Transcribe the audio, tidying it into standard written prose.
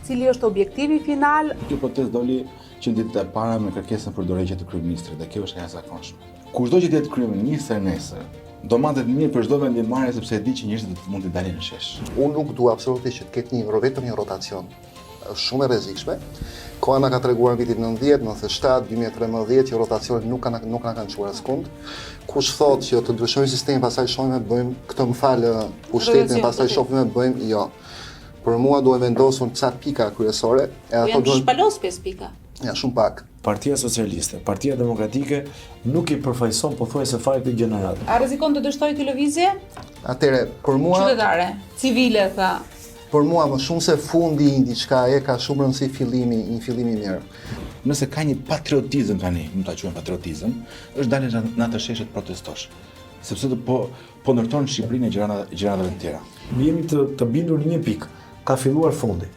Cili është objektivi final? Kjo protestë doli që në ditët e para me kërkesën për dorëheqje të kryeministrit dhe kjo është e jashtëzakonshme. Kushdo që të jetë kryeministër nesër, do matet mirë për çdo vendimmarrje sepse e di që njerëzit do të mund të dalin në shesh. Unë nuk dua absolutisht që të ketë një vetëm një rotacion. Është shumë e rrezikshme. Koha na ka treguar në vitit 90, 97, 2013 që rotacionet nuk kanë nuk na kanë çuar askund. Kush thotë që të ndryshojmë sistemin, pastaj shohim e bëjmë këtë më fal pushtetin, pastaj shohim e bëjmë, jo. Për mua duhen vendosur ca pika kryesore, e ato duhen shpalos pesë pika. Ja, shumë pak. Partia Socialiste, Partia Demokratike nuk i përfaqëson pothuajse fare këtë gjeneratë. A rrezikon të dështojë kjo lëvizje? Atëre, për mua qytetare, civile tha. Për mua më shumë se fundi i diçkaje ka shumë rëndësi fillimi, një fillim i mirë. Nëse ka një patriotizëm tani, mund ta quajmë patriotizëm, është dalja në atë shesh të protestosh. Sepse të po po ndërton Shqipërinë e gjeneratave të tjera. Ne jemi të, të bindur në një pikë, ka filluar fundi.